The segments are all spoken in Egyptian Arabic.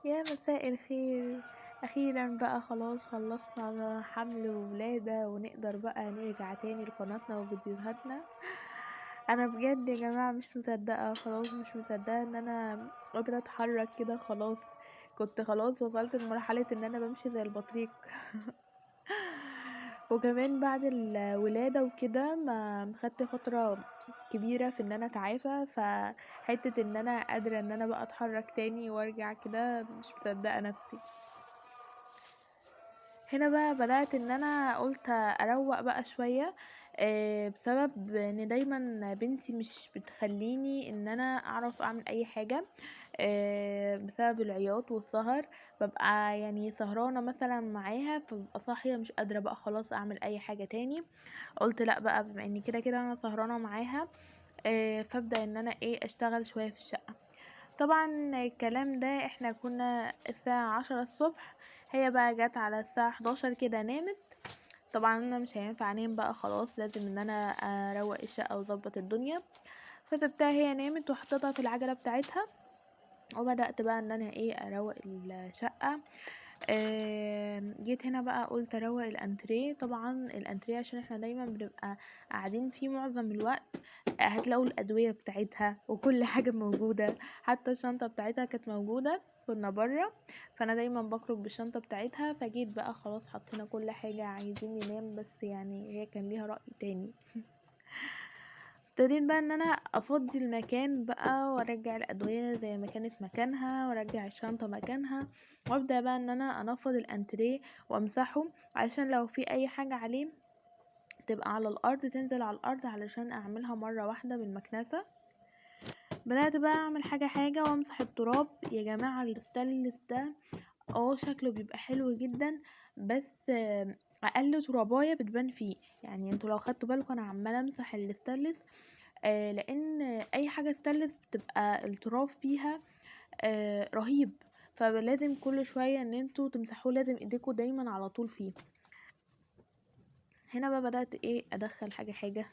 يا مساء الخير. أخيرا بقى خلاص خلصنا حمل وولادة ونقدر بقى نرجع تاني لقناتنا وفيديوهاتنا. أنا بجد يا جماعة مش مصدقة، خلاص مش مصدقة إن أنا قادرة أتحرك كده. خلاص كنت خلاص وصلت لمرحلة إن أنا بمشي زي البطريق. وكمان بعد الولادة وكده ما خدت فترة كبيرة في إن أنا أتعافى، فحتة إن أنا قادرة إن أنا بقى أتحرك تاني وأرجع كده مش مصدقة نفسي. هنا بقى بدأت إن أنا قلت أروق بقى شوية، بسبب إن دايما بنتي مش بتخليني إن أنا أعرف أعمل أي حاجة، بسبب العياط والسهر. ببقى سهرانة مثلا معاها، فببقى صاحية مش قادرة بقى خلاص أعمل أي حاجة تاني. قلت لأ بقى بما إن كده كده أنا سهرانة معاها، فأبدأ إن أنا أشتغل شوية في الشقة. طبعا الكلام ده احنا كنا الساعة 10 الصبح، هي بقى جت على الساعة 11 كده نامت. طبعا انا مش هينفع انام بقى خلاص، لازم ان انا اروق الشقة واظبط الدنيا. فسبتها هي نامت وحطيتها في العجلة بتاعتها، وبدأت بقى ان انا اروق الشقة. جيت هنا بقى قلت اروق الانتريه. طبعا الانتريه عشان احنا دايما بنبقى قاعدين فيه معظم الوقت، هتلاقوا الادوية بتاعتها وكل حاجة موجودة، حتى الشنطة بتاعتها كانت موجودة، كنا برا، فانا دايما بخرج بالشنطة بتاعتها. فجيت بقى خلاص حطينا كل حاجة، عايزين ننام، بس هي كان ليها رأي تاني. ابتديت بقى ان انا افضي المكان بقى وارجع الادوية زي ما كانت مكانها، وارجع الشنطة مكانها، وابدا بقى ان انا انفض الانتريه وامسحه، عشان لو في اي حاجة عليه تبقى على الارض، تنزل على الارض، علشان اعملها مرة واحدة بالمكنسة. بدأت بقى اعمل حاجة حاجة وامسح التراب. يا جماعة الستانلس ده شكله بيبقى حلو جدا، بس اقل ترابايه بتبان فيه. انتوا لو خدتوا بالكم انا عماله امسح الستانلس، لان اي حاجه ستانلس بتبقى التراب فيها، رهيب، فلازم كل شويه ان انتوا تمسحوه، لازم ايديكوا دايما على طول فيه. هنا بقى بدأت ادخل حاجه حاجه.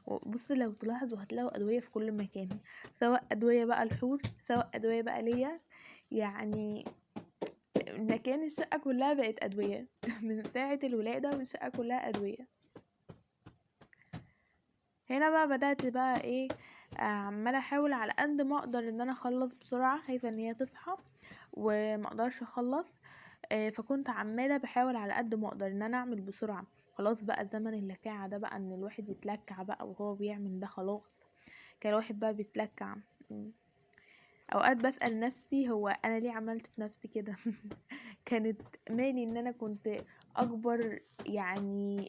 بصوا لو تلاحظوا هتلاقوا ادويه في كل مكان، سواء ادويه بقى الحور، سواء ادويه بقى ليا، مكان الشقه كلها بقت ادويه. من ساعه الولاده والشقه كلها ادويه. هنا بقى بدأت بقى عماله احاول على قد ما اقدر ان انا اخلص بسرعه، خايفه ان هي تصحى وما اقدرش اخلص، فكنت عماله بحاول على قد ما اقدر ان انا اعمل بسرعه. خلاص بقى زمن اللكاعه ده بقى، ان الواحد يتلكع بقى وهو بيعمل ده، خلاص كان الواحد بقى بيتلكع. اوقات بسأل نفسي هو انا ليه عملت في نفسي كده؟ كانت مالي ان انا كنت اكبر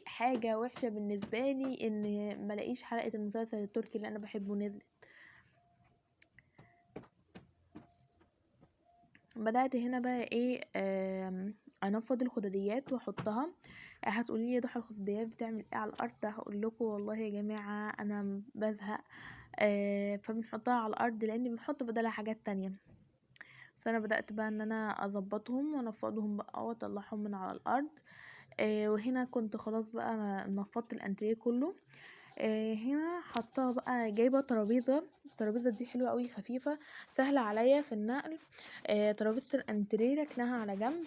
حاجة وحشة بالنسبة لي ان ما الاقيش حلقة المسلسل التركي اللي انا بحبه نزلت. بدأت هنا بقى انفض الخداديات واحطها. هتقولي لي يا ضحى الخداديات بتعمل ايه على الارض؟ هقول لكم والله يا جماعة انا بزهق، فبنحطها على الارض لان بنحط بدلها حاجات تانية. بس انا بدأت بقى ان انا اظبطهم وانفضهم بقى واطلعهم من على الارض. وهنا كنت خلاص بقى نفضت الانتريه كله. هنا حاطه بقى، جايبه ترابيزه، الترابيزه دي حلوه قوي، خفيفه سهله عليا في النقل. ترابيزه الانتريه ركناها على جنب،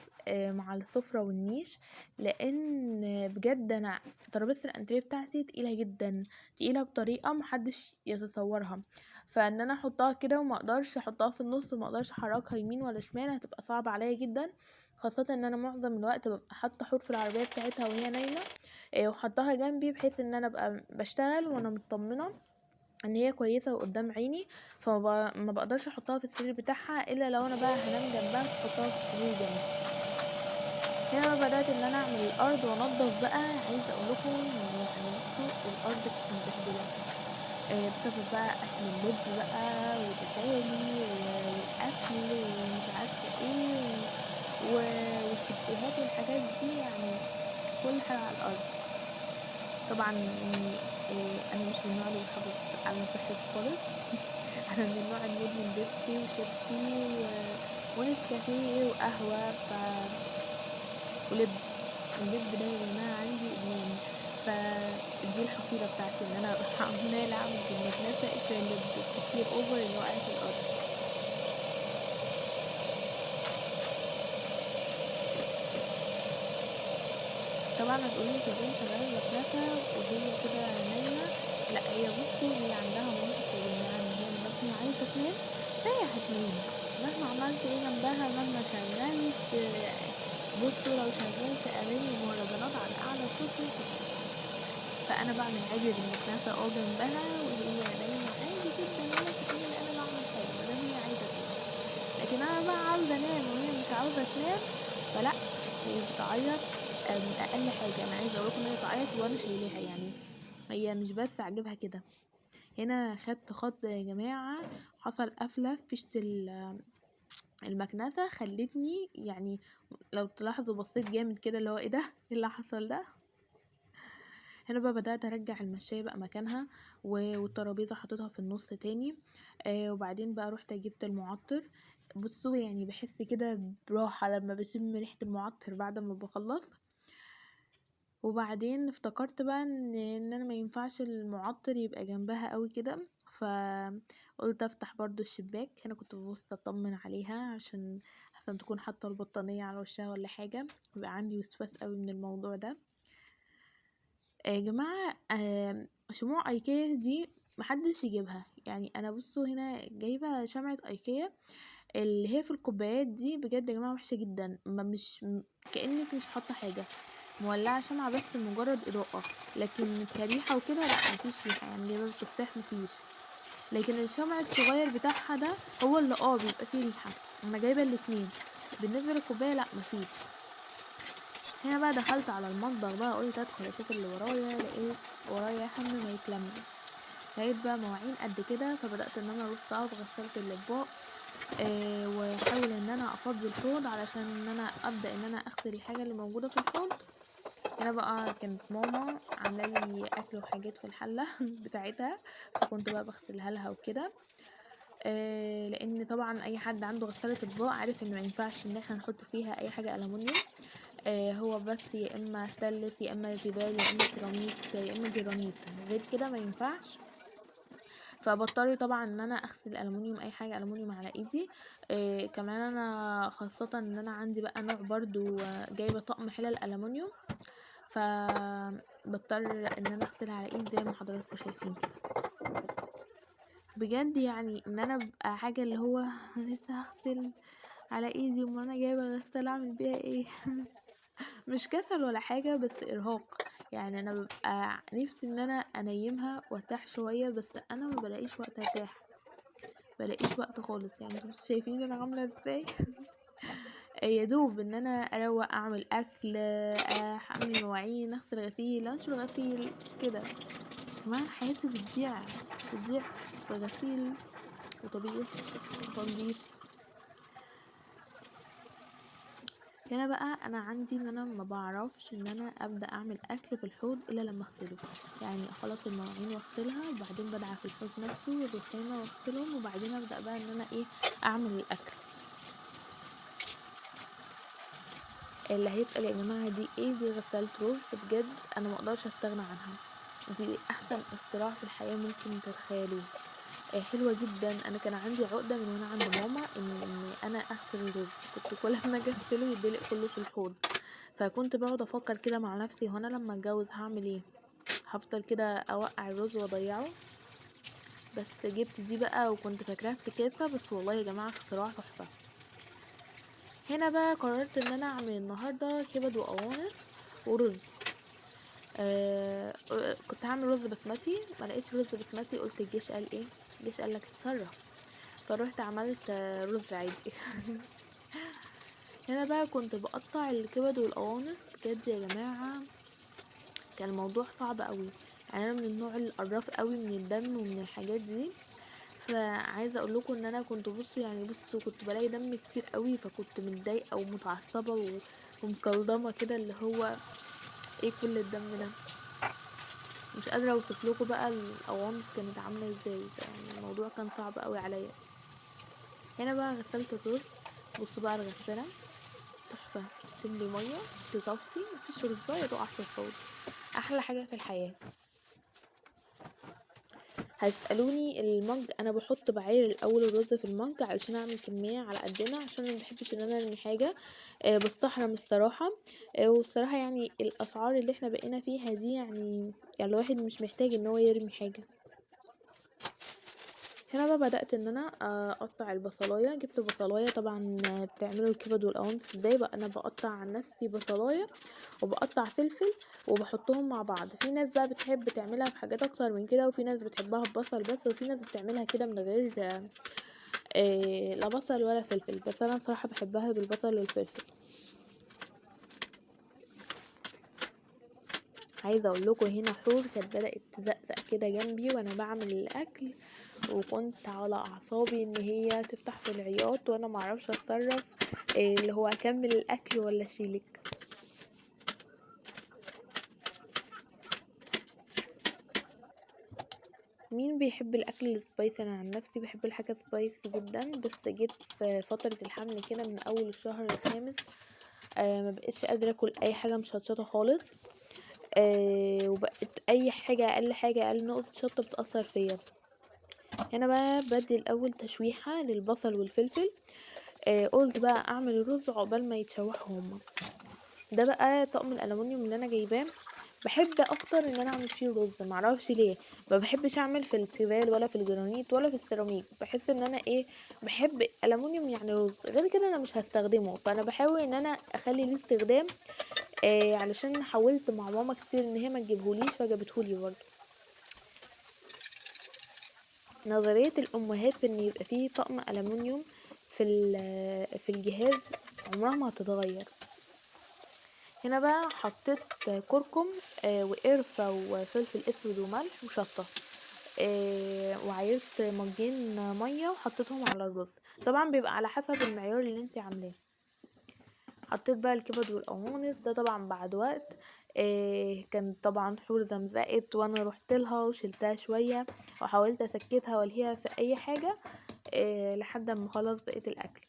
مع السفره والنيش، لان بجد انا ترابيزه الانتريه بتاعتي تقيله جدا، تقيله بطريقه محدش يتصورها، فان انا احطها كده وما اقدرش احطها في النص وما اقدرش احركها يمين ولا شمال، هتبقى صعبه عليا جدا، خاصه ان انا معظم الوقت ببقى حاطه حور في العربيه بتاعتها وهي نايمه، وحطها جنبي بحيث ان انا ابقى بشتغل وانا مطمنه ان هي كويسه وقدام عيني، فما بقدرش احطها في السرير بتاعها الا لو انا بقى هنام جنبها فاحطها في السرير جنبي. هنا بقى بدات ان انا اعمل الارض وانضف بقى. عايزه اقول لكم بصوا الارض كانت متبهدله، بسبب بقى اكل اللب بقى والتسالي والاكل ومش عارفه ايه والشيبسيهات والحاجات دي، كل حاجه على الارض. طبعا انا مش من النوع اللي بيحافظ على صحته خالص. انا من النوع المدمن بيبسي وشيبسي ونسكافيه وقهوه ولب. اللب ده يا جماعه عندي ادمان، فدي الحصيله بتاعتي ان انا عماله اعمل بالمكنسه قشر اللب كتير اوفر اللي وقع في الارض. طبعا هتقولي انت ازاي مشغله المكنسة وهي كده نايمة؟ لا هي بصوا هي عندها منطق يا جماعة، ان هي مادام هي عايزه تنام فهي هتنام مهما عملت ايه جنبها، مهما شغلت. بصوا لو شغلت اغاني ومهرجانات على اعلى صوت مش هتصحى. فانا بعمل عادي بالمكنسه جنبها وهي نايمة عادي جدا، ولا كأن انا بعمل حاجة مادام هي عايزه تنام. لكن انا بقى عاوزه انام وهي مش عاوزه تنام، فلا هي بتعيط من اقل حاجة. انا عايزه اقول لكم ان هي بتعيط وانا شايلاها، يعني هي مش بس عاجبها كده. هنا خدت خط يا جماعة، حصل قفله في فيشه المكنسة، خلتني يعني لو تلاحظوا بصيت جامد كده اللي هو ايه ده، ايه اللي حصل ده. هنا بقى بدأت ارجع المشاية بقى مكانها، والترابيزة حطيتها في النص تاني. وبعدين بقى روحت جبت المعطر. بصوا يعني بحس كده براحة لما بشم ريحة المعطر بعد ما بخلص. وبعدين افتكرت بقى ان انا ما ينفعش المعطر يبقى جنبها قوي كده، فقلت افتح برضو الشباك. هنا كنت ببص اطمن عليها عشان احسن تكون حاطه البطانيه على وشها ولا حاجة، بيبقى عندي وسواس قوي من الموضوع ده. يا جماعة، شموع ايكيا دي محدش يجيبها. يعني انا بصوا هنا جايبه شمعة ايكيا اللي هي في الكوبايات دي، بجد يا جماعة وحشة جدا، ما مش كانك مش حاطه حاجة، مولعه شمعة بس مجرد اضاءه، لكن كريحه وكده لا مفيش ريحه، يعني جايبه بالتفاح مفيش. لكن الشمع الصغير بتاعها ده هو اللي بيبقى فيه ريحه. انا جايبه الاتنين. بالنسبة للكوبايه لا مفيش. هنا بقى دخلت على المطبخ بقى، قلت ادخل اشوف اللي ورايا، لقيت ورايا هم ما يتلم. لقيت بقى مواعين قد كده، فبدات ان انا ارصها وغسلت الاطباق، واحاول ان انا افضي الحوض علشان ان انا ابدا ان انا اغسل الحاجة اللي موجودة في الحوض. هنا بقى كانت ماما عامله لي اكل وحاجات في الحلة بتاعتها، فكنت بقى بغسلها لها وكده. لان طبعا اي حد عنده غسالة اطباق عارف ان ما ينفعش ان احنا نحط فيها اي حاجة الومنيوم، هو بس يا اما ستانلس يا اما زبال يا اما سيراميك يا اما جرانيت، غير كده ما ينفعش. فبضطر طبعا ان انا اغسل الومنيوم، اي حاجة الومنيوم على ايدي. كمان انا خاصة ان انا عندي بقى نوع برضو، جايبه طقم حلل الومنيوم، فبضطر ان انا اغسلها على ايدي زي ما حضراتكم شايفين كده. بجد يعني ان انا ببقى حاجة اللي هو لسه هغسل على ايدي، وما انا جايبه غسالة اعمل بيها ايه؟ مش كسل ولا حاجة، بس ارهاق. يعني انا ببقى نفسي ان انا انيمها وارتاح شوية، بس انا ما بلاقيش وقت ارتاح، بلاقيش وقت خالص. يعني انتوا شايفين انا عامله ازاي؟ يا دوب ان انا اروق، اعمل اكل، اعمل مواعين، اغسل غسيل، انشر غسيل كده. كمان حياتي بتضيع في غسيل وطبيخ وتنظيف. هنا بقى انا عندي ان انا ما بعرفش ان انا ابدا اعمل اكل في الحوض الا لما اغسله، يعني اخلص المواعين واغسلها، وبعدين بدعك الحوض نفسه والرخامه واغسلهم، وبعدين ابدا بقى ان انا اعمل الاكل. اللي هيسال يا جماعة دي ايه؟ دي غسالة رز. بجد انا ما اقدرش استغنى عنها، دي احسن اختراع في الحياة ممكن تتخيلوه. حلوة جدا. انا كان عندي عقده من وانا عند ماما ان انا اغسل الرز، كنت كل ما اجي اغسله يدلق كله في الحوض، فكنت بقعد افكر كده مع نفسي هو انا لما اتجوز هعمل ايه؟ هفضل كده اوقع الرز واضيعه؟ بس جبت دي بقى وكنت فاكراها افتكاسه، بس والله يا جماعة اختراع تحفة. هنا بقى قررت ان انا اعمل النهارده كبد وقوانص ورز. كنت هعمل رز بسمتي، ما لقيتش رز بسمتي، قلت الجيش قال ايه؟ الجيش قال لك اتصرف، فروحت عملت رز عادي. هنا بقى كنت بقطع الكبد والقوانص. بجد يا جماعة كان الموضوع صعب قوي، يعني انا من النوع القراف قوي من الدم ومن الحاجات دي، فعايزه اقول لكم ان انا كنت كنت بلاقي دم كتير قوي، فكنت متضايقة ومتعصبه ومكلضمه كده، اللي هو ايه كل الدم ده؟ مش قادرة اوصف لكم بقى القوانص كانت عامله ازاي، يعني الموضوع كان صعب قوي عليا. هنا بقى غسلت الرز. بصوا بقى الغسالة تحفة، تملي مية تطفي، مفيش رزايه تقع في الحوض، احلى حاجة في الحياة. هتسألوني المج، انا بحط بعاير الاول الرز في المج علشان اعمل كمية على قدنا، عشان ما بحبش ان انا ارمي حاجة، بستحرم الصراحة. والصراحة يعني الاسعار اللي احنا بقينا فيها دي يعني الواحد مش محتاج ان هو يرمي حاجة. هنا بقى بدأت ان انا اقطع البصلاية. جبت بصلاية، طبعا بتعملوا الكبد والقوانص ازاي بقى، انا بقطع عن نفسي بصلاية وبقطع فلفل وبحطهم مع بعض. في ناس بقى بتحب تعملها بحاجات اكتر من كده، وفي ناس بتحبها ببصل بس، وفي ناس بتعملها كده من غير لا بصل ولا فلفل، بس انا صراحة بحبها بالبصل والفلفل. عايزه اقول لكم هنا حور كانت بدات تزقزق كده جنبي وانا بعمل الاكل، وكنت على اعصابي ان هي تفتح في العياط وانا معرفش اتصرف، اللي هو اكمل الاكل ولا اشيلك. مين بيحب الاكل ال spicy؟ انا عن نفسي بحب الحاجة spicy جدا، بس جيت في فترة الحمل كده من اول الشهر الخامس ما بقتش قادرة اكل اي حاجة مشطشطه خالص، وبقت اي حاجة اقل حاجة اقل نقطة شطه بتاثر فيا. هنا بقى بدي الاول تشويحه للبصل والفلفل، قلت بقى اعمل الرز عقبال ما يتشوحوا هما. ده بقى طقم الالومنيوم اللي انا جايباه، بحب اكتر ان انا اعمل فيه الرز، معرفش ليه ما بحبش اعمل في التيفال ولا في الجرانيت ولا في السيراميك، بحس ان انا بحب الالومنيوم يعني رز، غير كده انا مش هستخدمه، فانا بحاول ان انا اخلي ليه استخدام، علشان حاولت مع ماما كتير ان هي ما تجيبهوليش فجابتهولي برضه. نظرية الامهات في ان يبقى فيه طقم الومنيوم في الجهاز عمرها ما هتتغير. هنا بقى حطيت كركم، وقرفة وفلفل اسود وملح وشطة، وعايرت مجين مية وحطيتهم على الرز، طبعا بيبقى على حسب المعيار اللي انتي عاملاه. حطيت بقى الكبد والقوانص، ده طبعا بعد وقت، كان طبعا حور زمزقت وانا روحت لها وشلتها شوية وحاولت اسكتها والهيها في اي حاجة، لحد ما خلاص بقيت الاكل.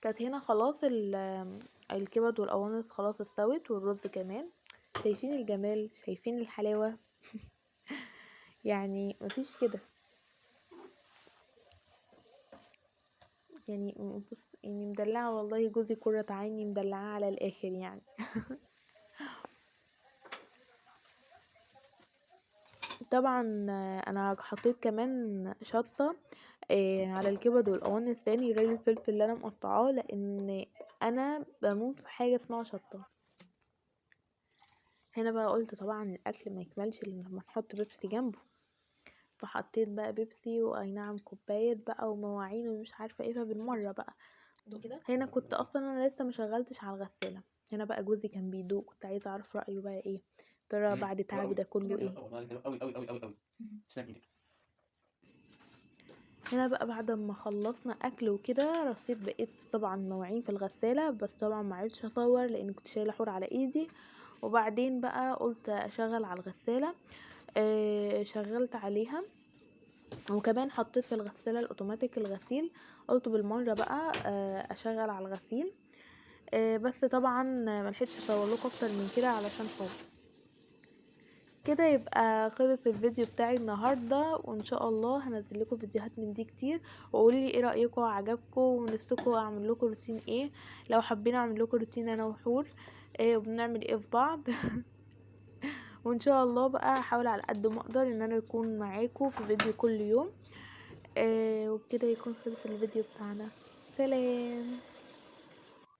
كانت هنا خلاص الكبد والقوانص خلاص استوت، والرز كمان. شايفين الجمال، شايفين الحلاوة يعني مفيش كده يعني. بص يعني مدلعة والله، جوزي كرة عيني مدلعة على الاخر يعني طبعا انا حطيت كمان شطة، على الكبد والقوانص تاني غير الفلفل اللي انا مقطعاه، لان انا بموت في حاجة اسمها شطة. هنا بقى قلت طبعا الاكل ما يكملش الا لما نحط بيبسي جنبه، فحطيت بقى بيبسي واي نعم كوبايات بقى ومواعين ومش عارفه ايه، فبالمره بقى كده. هنا كنت اصلا انا لسه ما شغلتش على الغسالة. هنا بقى جوزي كان بيدوق، كنت عايزه اعرف رايه بقى ايه ترى بعد تعب ده كله ايه. قوي قوي قوي قوي قوي. تسلم ايدك. هنا بقى بعد ما خلصنا اكل وكده رصيت بقيت طبعا مواعين في الغسالة، بس طبعا ما عرفتش اصور لان كنت شايله حور على ايدي. وبعدين بقى قلت اشغل على الغسالة، شغلت عليها، وكمان حطيت في الغسالة الاوتوماتيك الغسيل، قلت بالمرة بقى اشغل على الغسيل، بس طبعا ما لحقتش اصور لكم اكتر من كده علشان خاطر كده. يبقى خلص الفيديو بتاعي النهارده، وان شاء الله هنزل لكم فيديوهات من دي كتير، وقولوا لي ايه رايكم، عجبكم ونفسكم اعمل لكم روتين ايه، لو حابين اعمل لكم روتين انا وحور ايه وبنعمل ايه في بعض وان شاء الله بقى هحاول على قد ما اقدر ان انا اكون معاكم في فيديو كل يوم، وبكده يكون خلص الفيديو بتاعنا. سلام.